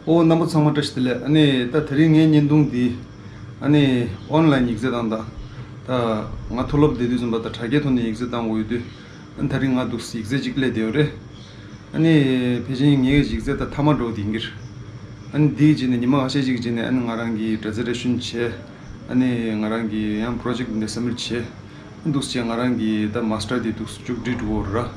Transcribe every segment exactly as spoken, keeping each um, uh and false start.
ཨོ། རྣམ་པ་ཚང་མ་བཀྲ་ཤིས་བདེ་ལེགས། ཨ་ནི་ད་དེ་རིང་ངའི་བརྙན་ཐུང་འདི་ཨ་ནི་ཨོན་ལན་ཡིག་ཚད་བཏང་། ད་ད་ང་མཐོ་སློབ་བསྡད་དུས་ཙམ་པ་ད་དྲ་རྒྱའི་ཐོག་ནས་ཡིག་ཚད་བཏང་དགོས་ཡོད་དུས། ཨ་ནི་ད་རིང་ང་འདུག་ཡིག་ཚད་ཅིག་སླེབས་བསྡད་ཡོད་རེད། ཨ་ནི་ཕལ་ཆེར་ངའི་ཡིག་ཚད་ད་མཐའ་མ་འགྲོ་བསྡད་ཡིན་གྱི་རེད། ཨ་ནི་འདིའི་རྗེས་ནས་ཉི་མ་ཁ་ཤས་ཅིག་རྗེས་ནས་ཨ་ནི་ང་རང་གི་གྲྭ་ཚེ་རེ་ཤུན་བྱས། ཨ་ནི་ང་རང་གི་ཡང་པོ་རོ་ཇེཀ་འདི་སབ་མིཊ་བྱས། འདུག་བྱས་ང་རང་གི་ད་མ་སི་ཊར་འདི་འདུག་མཇུག་སྒྲིལ་འགྲོ་གི་རེད།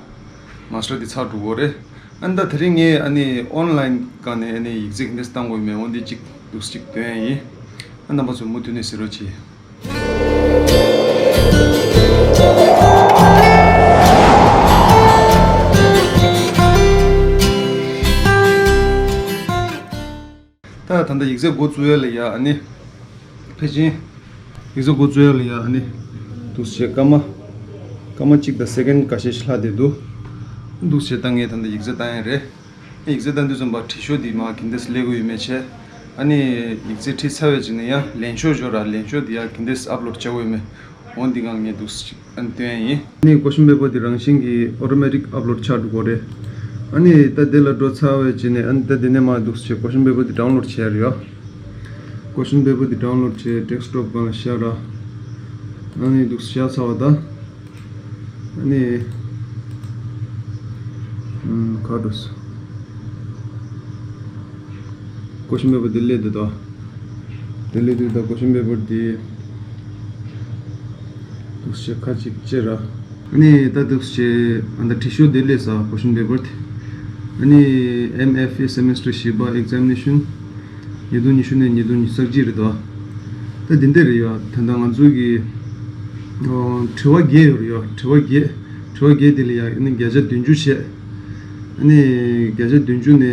མ་སི་ཊར་འདི་ཚར་འགྲོ་གི་རེད། ཨ་ནི་ད་དེ་རིང་ངས་ཨ་ནི་ཨོན་ལན་སྒང་ནས་ཨ་ནི་ཡིག་ཚད་འདི་བཏང་དགོས་མེད་འོ་འདི་གཅིག་འདུག་གཅིག་སྟོན་ཡ་ཡིན། ཨ་རྣམ་པ་ཚོ་མུ་མཐུད་ནས་གཟིགས་རོགས་གྱིས། ད་ད་ལྟ་ཡིག་ཚད་འགོ་བཙུགས་ཡ་ལ་ཡ་ཨ་ནི། ཕལ་ཆེར་ཡིག་ཚད་འགོ་བཙུགས་ཡ་ལ་ཡ་ཨ་ནི། འདུག་བྱས་སྐར་མ། སྐར་མ་གཅིག་དང་སེ་ཀེན་ག་ཤས་ཤིག་ལྷག་བསྡད་འདུག་འདུག་བྱས་ད་ངས་ད་ལྟ་ཡིག་ཚད་བཏང་ཡ་རེད། ཡིག་ཚད་བཏང་དུས་ཙམ་པ་དྲི་ཤོག་འདི་མར་ག་འདྲས་སླེབས་ཀྱི་ཡོད་མེད་བྱས། ཨ་ནི་ཡིག་ཚད་བྲིས་ཚར་བའི་རྗེས་ནས་ཡང་ལན་ཤོག་ཞོག་ར། ལན་ཤོག་འདི་ཡང་ག་འདྲས་ཨབ་ལོཌ་བྱ་དགོས་ཡོད་མེད། འོ་འདི་སྒང་ངས་འདུག་སེ་ཅིག་ཨ་ནི་སྟོན་ཡ་ཡིན། ཨ་ནི་ཀོ་ཤིན་པེ་པར་འདི་རང་བཞིན་གྱིས་ཨོ་ཊོ་མེ་ཊིག་ཨབ་ལོཌ་ཆགས་འགྲོ་གི་རེད། ཨ་ནི་ད་འདི་ལ་འགྲོ་ཚར་བའི་རྗེས་ནས་ཨ་ནི་ད་འདི་ནས་མར་འདུག་སེ་ཀོ་ཤིན་པེ་པར་འདི་ཌའུན་ལོཌ་བྱས་རེད་ཡ། ཀོ་ཤིན་པེ་པར་འདི་ཌའུན་ལོཌ་བྱས་ཌེ་སི་ཊོབ་སྒང་ལ་བཞག་ར། ཨ་ནི་འདུག་སེ་བཞག་ཚར་བ་ད། ཨ་ནི། ཨམ། ག་རེ་འདུག་ཀོ་ཤིན་པེ་པར་འདི་སླེབས་འདུག་ད། འདི་སླེབས་འདུག་ད། ཀོ་ཤིན་པེ་པར་འདི། འདུག་སེ་ཁ་ཅིག་བཅད་ར། ཨ་ནི་ད་འདུག་སེ་ཨ་ད་དྲི་ཤོག་འདི་སླེབས་སོང་ཀོ་ཤིན་པེ་པར་དེ། ཨ་ནི་ཨེམ་ཨེཕ་ཨེ་སེ་མེ་སི་ཊར་བཞི་པ་ཨེག་ཛམ་མི་ནེ་ཤན། ཉིས་སྟོང་ཉི་ཤུ་ནས་ཉིས་སྟོང་ཉི་ཤུ་རྩ་གཅིག་རེད་དོ། ད་འདི་འདྲ་རེད་ཡ། ད་ལྟ་ང་ཚོ་གི་ཨོ། དྲི་བ་བརྒྱད་ཡོད་རེད་ཡ། དྲི་བ་བརྒྱད། དྲི་བ་བརྒྱད་དེ་ལ་ཡ་ཨ་ནི་བརྒྱ་ཆ་བདུན་ཅུ་བྱས། ཨ་ནི་བརྒྱ་ཆ་བདུན་ཅུ་ནས་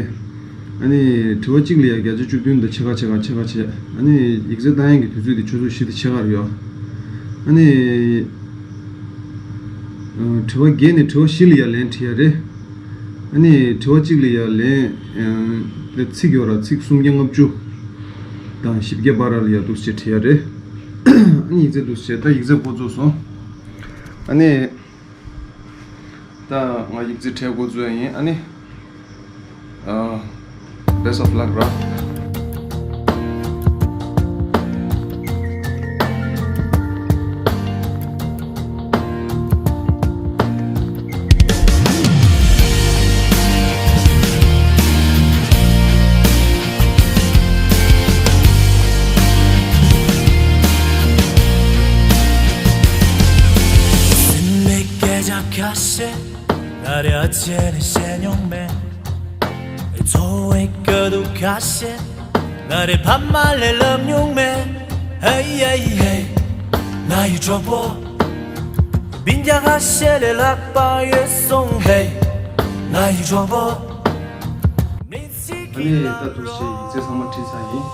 ཨ་ནི་དྲི་བ་གཅིག་ལ་ཡ་བརྒྱ་ཆ་བཅུ་བདུན་དང་ཕྱེད་ཀ་ཕྱེད་ཀ་ཕྱེད་ཀ་བྱས། ཨ་ནི་ཡིག་ཚད་བཏང་ཡག་གི་དུས་ཚོད་དེ་ཆུ་ཚོད་བཞི་དང་ཕྱེད་ཀ་རེད་ཡ། ཨ་ནི་ཨ། དྲི་བ་བརྒྱད་ནས་དྲི་བ་བཞི་ལ་ཡ་ལན་བྲིས་ཡ་རེད། ཨ་ནི་དྲི་བ་གཅིག་ལ་ཡ་ལན། ཨ། ཚིག་ཡོད་ར། ཚིག་སུམ་བརྒྱ་ལྔ་བཅུ་དང་བཞི་བརྒྱ་བར་ལ་ཡ་འདུག་སེ་བྲིས་ཡ་རེད། ཨ་ནི་ཡིག་ཚད་འདུག་སེ་ད་ཡིག་ཚད་འགོ་བཙུགས་སོང་། ཨ་ནི་ད་ང་ཡིག་ཚད་འཕྲལ་འགོ་བཙུགས་ཡ་ཡིན། ཨ་ནི། ཨ། Best of luck ར། སེམས་པའི་སྐད་ཆ་ཁ་ཤས་ང་རང་བྱས་ནས་བཤད་མྱོང་མེད། འཚོ་བའི་སྐབས་དུས་ཁ་ཤས་ང་རའི་ཕ་མ་ལས་ལབ་མྱོང་མེད། ཧེ་ཧེ་ཧེ། ང་ཡི་གྲོགས་པོ། སྤུན་ཀྱག་ཁ་ཤས་ལས་ལྷག་པ་ཡོད་སོང་། ཧེ། ང་ཡི་གྲོགས་པོ། ཨ་ནི་ད་འདུག་སེ་ཡིག་ཚད་ཚང་མ་བྲིས་ཚར་ཡིན།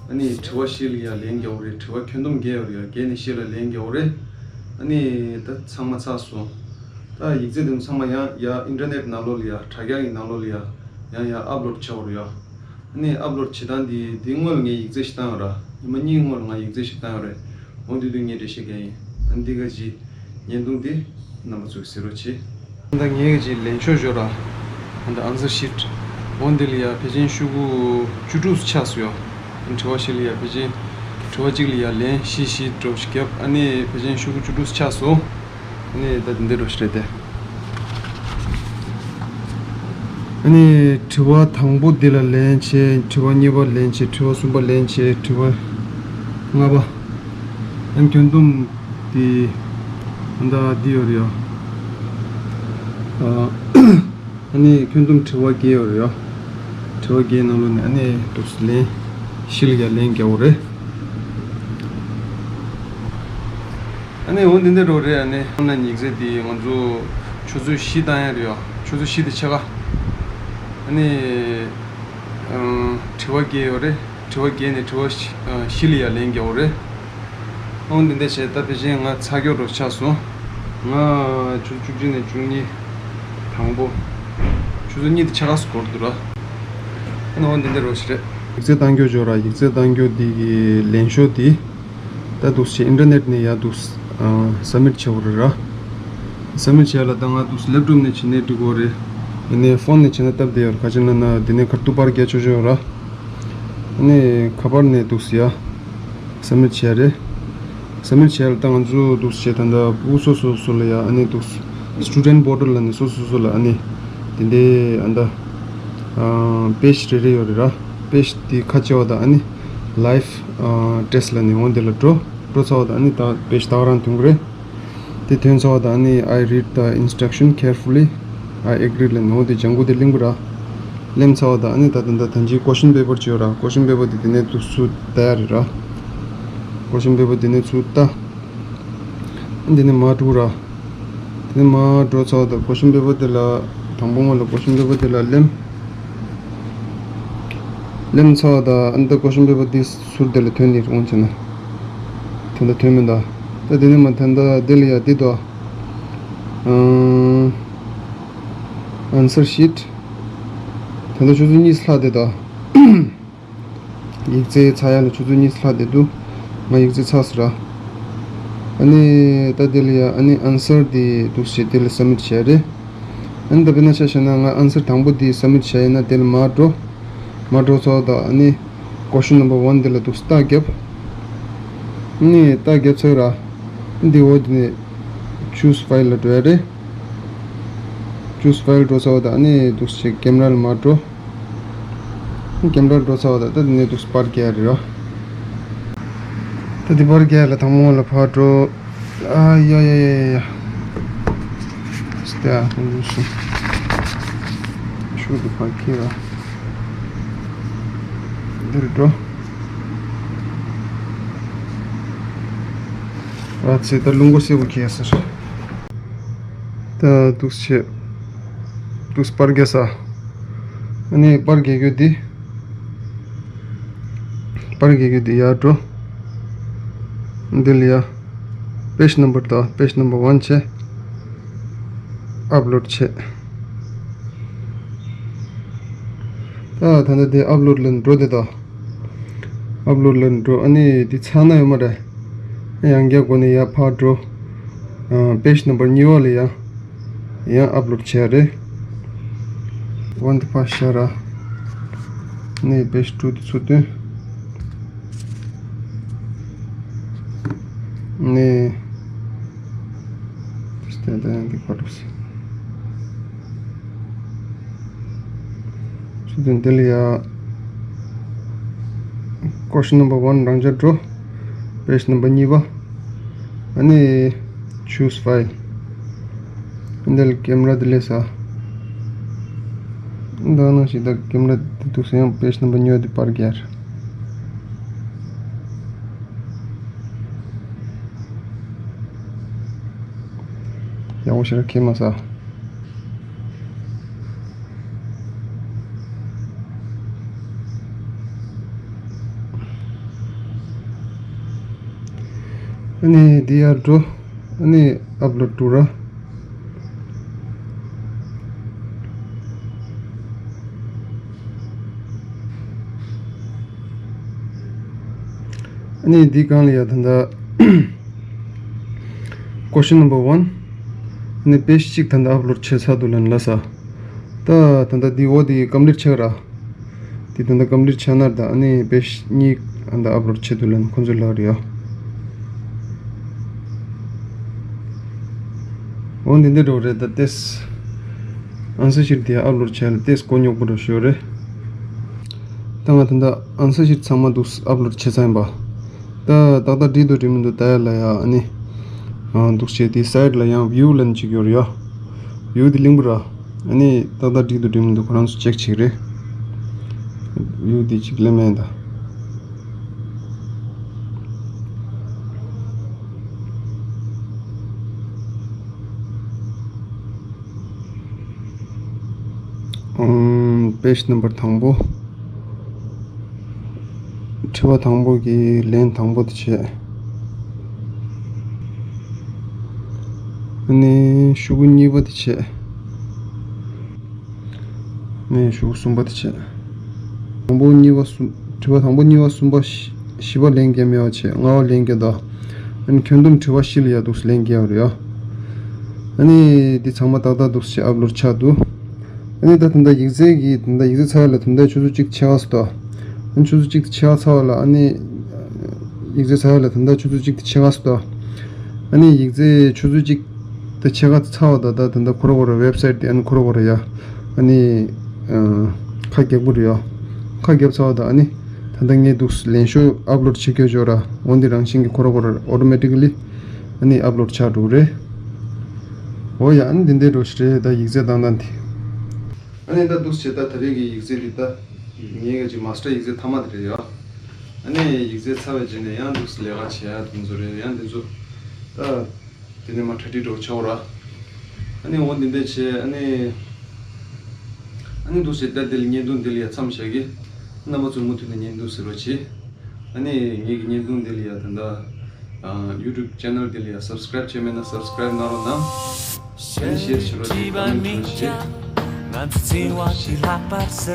ཨ་ནི་དྲི་བ་བཞི་ལ་ཡ་ལན་རྒྱག་དགོས་རེད། དྲི་བ་ཁྱོན་བསྡོམས་བརྒྱད་ཡོད་རེད་ཡ། བརྒྱད་ནས་བཞི་ལ་ལན་རྒྱག་དགོས་རེད། ཨ་ནི་ད་ཚང་མ་ཚར་སོང་། ད་ཡིག་ཚད་དེ་ཚང་མ་ཡང་ཡ་ཨིན་ཊར་ནེཊ་ནང་ལོགས་ལ་ཡ། དྲ་རྒྱ་གི་ནང་ལོགས་ལ་ཡ་ཡང་ཡ་ཨབ་ལོཌ་བྱ་དགོས་རེད་ཡ། ཨ་ནི་ཨབ་ལོཌ་བྱེད་སྟངས་འདི། འདི་སྔོན་ལ་ངས་ཡིག་ཚད་ཞིག་བཏང་ཡོད་ར། ཉི་མ་གཉིས་སྔོན་ལ་ང་ཡིག་ཚད་ཞིག་བཏང་ཡོད་རེད། འོ་དེ་དུས་ངས་འགྲེལ་བཤད་རྒྱག་ཡིན། ཨ་ནི་འདི་ག་ཅི། བརྙན་ཐུང་འདི་རྣམ་པ་ཚོས་གཟིགས་རོགས་བྱེད། ད་ངས་ག་ཅི་ལན་ཤོག་ཞོག་ར། ད་ཨན་སར་ཤིཊ། འོ་འདི་ལ་ཡ་ཕལ་ཆེར་ཤོག་གུ་བཅུ་དྲུག་ཆགས་སོང་ཡ། དྲི་བ་བཞི་ལ་ཡ་ཕལ་ཆེར། དྲི་བ་གཅིག་ལ་ཡ་ལན་བཞི་བཞི་འདྲ་བོ་ཞིག་བརྒྱབ། ཨ་ནི་ཕལ་ཆེར་ཤོག་གུ་བཅུ་དྲུག་ཆགས་སོང་། ཨ་ནི་ད་འདི་འདྲ་བོ་ཞིག་རེད་དེ། ཨ་ནི་དྲི་བ་དང་པོ་འདི་ལ་ལན་བྱས། དྲི་བ་གཉིས་པ་ལན་བྱས། དྲི་བ་གསུམ་པ་ལན་བྱས། དྲི་བ་ལྔ་པ། ཨ་ནི་ཁྱོན་བསྡོམས་འདི་ད་འདི་ཡོད་རེད་ཡ། ཨ། ཨ་ནི་ཁྱོན་བསྡོམས་དྲི་བ་བརྒྱད་ཡོད་རེད་ཡ། དྲི་བ་བརྒྱད་ནང་ལོགས་ནས་ཨ་ནི་འདུག་སེ་ལན་བཞི་ལ་ཡ་ལན་རྒྱག་དགོས་རེད། ཨ་ནི་འོ་འདི་འདྲ་རོ་རེད། ཨ་ནི་ཨོན་ལན་ཡིག་ཚད་འདི་ང་ཚོ་ཆུ་ཚོད་བཞི་བཏང་ཡ་རེད་ཡ། ཆུ་ཚོད་བཞི་དང་ཕྱེད་ཀ། ཨ་ནི་ཨ་དྲི་བ་བརྒྱད་ཡོད་རེད། དྲི་བ་བརྒྱད་ནས་དྲི་བ་བཞི་ཨ་བཞི་ལ་ཡ་ལན་རྒྱག་དགོས་རེད། ཨོ་འདི་འདྲ་བྱས། ད་ཕལ་ཆེར་ང་ཚར་རྒྱུ་འདྲ་ཆགས་སོང་། ང་ཆུ་ཚོད་བཅུ་གཅིག་ནས་བཅུ་གཉིས། དང་པོ། ཆུ་ཚོད་གཉིས་དང་ཕྱེད་ཀ་ཙམ་འགོར་འདུག་ར། ཨ་ནི་འོ་འདི་འདྲ་རོ་ཞིག་རེད། ཡིག་ཚད་བཏང་རྒྱུ་འཇོག་ར། ཡིག་ཚད་བཏང་རྒྱུ་འདི་གི་ལན་ཤོག་འདི། ད་འདུག་སེ་ཨིན་ཊར་ནེཊ་ནས་ཡར་འདུག་སེ་ཨ་སབ་མིཊ་བྱེད་དགོས་རེད་ར། སབ་མིཊ་བྱས་ལ་ད་ང་འདུག་སེ་ལེབ་ཊོབ་ནས་བྱས་ནའི་འགྲིག་གི་རེད། ཨ་ནི་ཕོན་ནས་བྱས་ན་སྟབས་བདེ་ཡོད་རེད། ག་ཅི་ལབ་ན་འདི་ནས་ཁ་ཐུག་པར་རྒྱག་ཆོག་ཆོག་ཡོད་ར། ཨ་ནི་ཁ་པར་ནས་འདུག་སེ་ཡ་སབ་མིཊ་བྱས་རེད། སབ་མིཊ་བྱས་ལ་ད་ང་ཚོ་འདུག་སེ་བྱས་ད་ལྟ་ཕྲུ་གུ་སོ་སོ་སོ་ལ་ཡ་ཨ་ནི་འདུག་སེ་སི་ཊུ་ཌེན་ཊི་པོར་ཊལ་ལབ་ནས་སོ་སོ་སོ་ལ་ཨ་ནི་དེ་འདྲའི་ཨ་ད་པེ་ཇི་རེ་རེ་ཡོད་རེད་ར། པེ་ཇི་དེ་ཁ་ཕྱེ་བ་དང་ཨ་ནི་ལའིབ་ཊེ་སི་ཊི་ལབ་ནས་འོ་དེ་ལ་འགྲོ། འགྲོ་ཚར་བ་དང་ཨ་ནི་ད་པེ་ཇི་ད་ག་རང་ཐོན་གི་རེད། དེ་ཐོན་ཚར་བ་དང་ཨ་ནི་I read the instruction carefully, I agree ལབ་ནས་འོ་དེ་ལྗང་གུ་དེ་གླེང་གི་ར། གླེང་ཚར་བ་དང་ཨ་ནི་ད་ད་ད་ད་ཅི་ཀོ་ཤིན་པེ་པར་ཅིག་ཡོད་ར། ཀོ་ཤིན་པེ་པར་དེ་དེ་ནས་འདུག་སེ་ཚུར་ལྟ་ཡ་རེད་ར། ཀོ་ཤིན་པེ་པར་དེ་ནས་ཚུར་ལྟ། ཨ་ནི་དེ་ནས་མར་འགྲོ་ར། དེ་ནས་མར་འགྲོ་ཚར་བ་དང་ཀོ་ཤིན་པེ་པར་དེ་ལ་དང་པོ་ང་ལ་ཀོ་ཤིན་པེ་པར་དེ་ལ་གླེང་། གླེང་ཚར་བ་དང་ཨ་ནི་ད་ཀོ་ཤིན་པེ་པར་དེ་ཚུར་དེ་ལ་ཐོན་ནས་འོང་བྱས་ན། ད་ལྟ་ཐོན་མི་འདུག་ད་དེ་ནས་མར་ད་ལྟ་དེ་ལ་ཡ་དེ་འདུག་ཨན་སར་ཤིཊ། ད་ལྟ་ཆུ་ཚོད་གཉིས་ལྷག་བསྡད་འདུག་ཡིག་ཚད་ཚར་ཡ་ལ་ཆུ་ཚོད་གཉིས་ལྷག་བསྡད་འདུག་ང་ཡིག་ཚད་ཚར་སོང་ར། ཨ་ནི་ད་དེ་ལ་ཡ་ཨ་ནི་ཨན་སར་དེ་འདུག་སེ་དེ་ལ་སབ་མིཊ་བྱས་རེད། ཨ་ནི་ད་དཔེར་ན་ཆ་བཞག་ན་ང་ཨན་སར་དང་པོ་དེ་སབ་མིཊ་བྱས་ཡིན་ན་དེ་ལ་མར་འགྲོ། མར་འགྲོ་ཚར་བ་དང་ཨ་ནི་ཀོ་ཤིན་ནམ་བར་ཝན་དེ་ལ་འདུག་སེ་རྟགས་བརྒྱབ། ཨ་ནི་རྟགས་བརྒྱབ་ཚར་ར། ཨ་ནི་དེ་འོ་དེ་ནས་ཆུ་སི་ཕའིལ་ལ་འགྲོ་ཡ་རེད། ཆུ་སི་ཕའིལ་འགྲོ་ཚར་བ་དང་ཨ་ནི་འདུག་སེ་ཀེམ་ར་ལ་མར་འགྲོ། ཀེམ་ར་འགྲོ་ཚར་བ་དང་ད་དེ་ནས་འདུག་སེ་པར་རྒྱག་ཡ་རེད་ར། ད་དེ་པར་རྒྱག་ཡ་ལ་དང་པོ་ལ་ཕར་འགྲོ། ཨ་ཡ་ཡ་ཡ་ཡ་ཡ། སྟེ་ཨ་ཁོང་ཚོ་སུ། ཤུགས་དེ་ཕར་ཁྱེར་ར། འདིར་འགྲོ། ཨ་ཙི་ད་རླུང་བུ་སེར་པོ་ཁྱེར་ཟེར། ད་འདུག་སེ་བྱས། འདུག་སེ་པར་རྒྱག་ས། ཨ་ནི་པར་རྒྱག་རྒྱུ་འདི། པར་རྒྱག་རྒྱུ་འདི་ཡར་འགྲོ། འདི་ལ་ཡ། པེ་ཇི་ནམ་བར་དང་པེ་ཇི་ནམ་བར་ཝན་བྱས། ཨབ་ལོཌ་བྱས། ད་ད་ལྟ་འདི་ཨབ་ལོཌ་ལ་འགྲོ་དེ་དང་། ཨབ་ལོཌ་ལ་འགྲོ། ཨ་ནི་འདི་ཚར་ན་ཡོད་མ་རེད། ཡང་བསྐྱར་སྒོ་ནས་ཡར་ཕར་འགྲོ། ཨ་པེ་ཇི་ནམ་བར་གཉིས་པ་ལ་ཡ། ཡང་ཨབ་ལོཌ་བྱས་རེད། ཝན་དེ་ཕར་བཞག་ར། ནས་པེ་ཇི་ཊུ་དེ་ཚུར་བཏོན། ནས། ད་ལྟ་ཡང་འདི་ཁ་ཐུག་སེ། ཆུ་ཚོད་འདི་ལ་ཡ། ཀོ་ཤིན་ནམ་བར་ཝན་རང་འཇགས་འགྲོ། པེ་ཇི་ནམ་བར་གཉིས་པ། ཨ་ནི། ཆུ་སི་ཕའིལ། འདི་ལ་ཀེམ་ར་འདི་ལས་ས། འདི་ནང་བཞིན་ད་ཀེམ་ར་འདི་འདུག་སེ་ཡང་པེ་ཇི་ནམ་བར་གཉིས་པ་འདི་པར་རྒྱག་ཡག་པོ་ཞེ་དྲག་ཁེལ་མ་སོང་། ཨ་ནི་འདི་ཡར་འགྲོ། ཨ་ནི་ཨབ་ལོཌ་འགྲོ་ར། ཨ་ནི་འདི་སྒང་ལ་ཡ་ད་ལྟ། ཀོ་ཤིན་ནམ་བར་ཝན། ཨ་ནི་པེ་ཇི་གཅིག་ད་ལྟ་ཨབ་ལོཌ་བྱས་ཚར་འདུག་ལབ་ན་ལབ་ས། ད་ད་ལྟ་འདི་འོ་འདི་ཀམ་པི་ལིཊ་ཆགས་ར། འདི་ད་ལྟ་ཀམ་པི་ལིཊ་ཆགས་ན་ད་ཨ་ནི་པེ་ཇི་གཉིས་ཨ་ད་ཨབ་ལོཌ་བྱས་འདུག་ལབ་ན་ཁོང་ཚོས་ལབ་རེད་ཡ། འོ་འདི་འདི་འགྲོ་རེད་ད་ལྟས། ཨན་སར་ཤིཊ་དེ་ཨབ་ལོཌ་བྱས་ལ་ཏེས་གོ་རྙོག་པོ་འགྲོ་ཞོར་རེད། ད་ང་ད་ལྟ་ཨན་སར་ཤིཊ་ཚང་མ་འདུག་ཨབ་ལོཌ་བྱས་ཚར་ཡིན་པ། ད་ཏག་ཏག་འགྲིག་འདུག་འགྲིག་མི་འདུག་ད་ཡ་ལ་ཡ་ཨ་ནི། ཨ་འདུག་བྱས་དེ་སའིཌ་ལ་ཡང་བིའུ་ལབ་ནས་ཅིག་ཡོད་རེད་ཡ། བིའུ་དེ་གླིང་བུ་ར། ཨ་ནི་ཏག་ཏག་འགྲིག་འདུག་འགྲིག་མི་འདུག་ཁོ་རང་ཚོ་ཅེག་བྱེད་ཀྱི་རེད། བིའུ་དེ་ཅིག་ལེན་མེད་ད། ཨམ། པེ་ཇི་ནམ་བར་དང་པོ། དྲི་བ་དང་པོ་གི་ལན་དང་པོ་དེ་བྱས། ཨ་ནི་ཤོག་གུ་གཉིས་པ་དེ་བྱས། ཨ་ནི་ཤོག་གུ་གསུམ་པ་དེ་བྱས། དང་པོ་གཉིས་པ་གསུམ། དྲི་བ་དང་པོ་གཉིས་པ་གསུམ་པ་བཞི། བཞི་པ་ལན་རྒྱག་མེད་པ་བྱས། ལྔ་པ་ལན་རྒྱག་དང་། ཨ་ནི་ཁྱོན་བསྡོམས་དྲི་བ་བཞི་ལ་ཡ་འདུག་ལན་རྒྱག་རེད་ཡ། ཨ་ནི་འདི་ཚང་མ་ཏག་ཏག་འདུག་བྱས་ཨབ་ལོཌ་ཆགས་འདུག་ཨ་ ཨ་ནི་ད་ད་ལྟ་ཡིག་ཚད་ཀྱི་ད་ལྟ་ཡིག་ཚད་ཚར་ཡ་ལ་ད་ལྟ་ཆུ་ཚོད་གཅིག་ཕྱེད་ཀ་ཙམ་འདུག་ཨ་ནི་ཆུ་ཚོད་གཅིག་ཕྱེད་ཀ་ཚར་བ་ལ་ཨ་ནི་ཡིག་ཚད་ཚར་ཡ་ལ་ད་ལྟ་ཆུ་ཚོད་གཅིག་ཕྱེད་ཀ་ཙམ་འདུག་ཨ་ནི་ཡིག་ཚད་ཆུ་ཚོད་གཅིག་ད་ཕྱེད་ཀ་ཚར་བ་ད་ད་ད་ལྟ་ཁོ་ར་ཁོ་ར་ཝེབ་སའིཊ་དེ་ཨ་ནི་ཁོ་ར་ཁོ་ར་ཡ་ཨ་ནི་ཁ་རྒྱག་གི་རེད་ཡ། ཁ་རྒྱབ་ཚར་བ་ད་ཨ་ནི་ད་ལྟ་ངས་འདུག་ལན་ཤོག་ཨབ་ལོཌ་བྱེད་རྒྱུ་ཅིག་ཡོད་ར། འོ་འདི་རང་བཞིན་གྱི་ཁོ་ར་ཁོ་ར་ཨོ་ཊོ་མེ་ཊི་ཀ་ལི་ཨ་ནི་ཨབ་ལོཌ་ཆགས་འགྲོ་གི་རེད། འོ་ཡ། ཨ་ནི་འདི་འདྲ་འདྲ་ཞིག་རེད། ད་ཡིག་ཚད་བཏང་སྟངས་དེ། ཨ་ནི་ད་འདུག་སེ་བྱས་ད་ད་རེས་ཀྱི་ཡིག་ཚད་འདི་ད་ངའི་ག་ཅིག་མ་སི་ཊར་ཡིག་ཚད་མཐའ་མ་དེ་རེད་ཡ། ཨ་ནི་ཡིག་ཚད་ཚར་བའི་རྗེས་ནས་ཡང་འདུག་སེ་ལས་ཀ་བྱེད་ཡ་དེ་ཚོ་རེད། ཡང་འདི་ཚོ་ད་དེ་ནས་མར་གྲ་སྒྲིག་འདྲ་བོ་བྱ་འོ་ར། ཨ་ནི་འོ་འདི་འདྲ་བྱས། ཨ་ནི་ཨ་ནི་འདུག་སེ་ད་འདི་ལ་བརྙན་ཐུང་འདི་ལ་ཡ་མཚམས་བཞག་གི། རྣམ་པ་ཚོས་མུ་མཐུད་ནས་བརྙན་ཐུང་གཟིགས་རོགས་གྱིས། ཨ་ནི་ངེད་ཀྱི་བརྙན་ཐུང་འདི་ལ་ཡ་ད་ལྟ་ཡུ་ཊུབ་ཅེ་ནལ་འདི་ལ་ཡ་སབ་སི་ཀ་རེབ་བྱས་མེད་ན་སབ་སི་ཀ་རེབ་གནང་རོགས་གནང་། ཨ་ནི་ཤེར་བྱེད་རོགས་གྱིས། ཀོ་མེན་ཊི་རོགས་གྱིས། ང་ཚོ་འཚོ་བ་ཞིག་ལྷག་པར་ཟེར།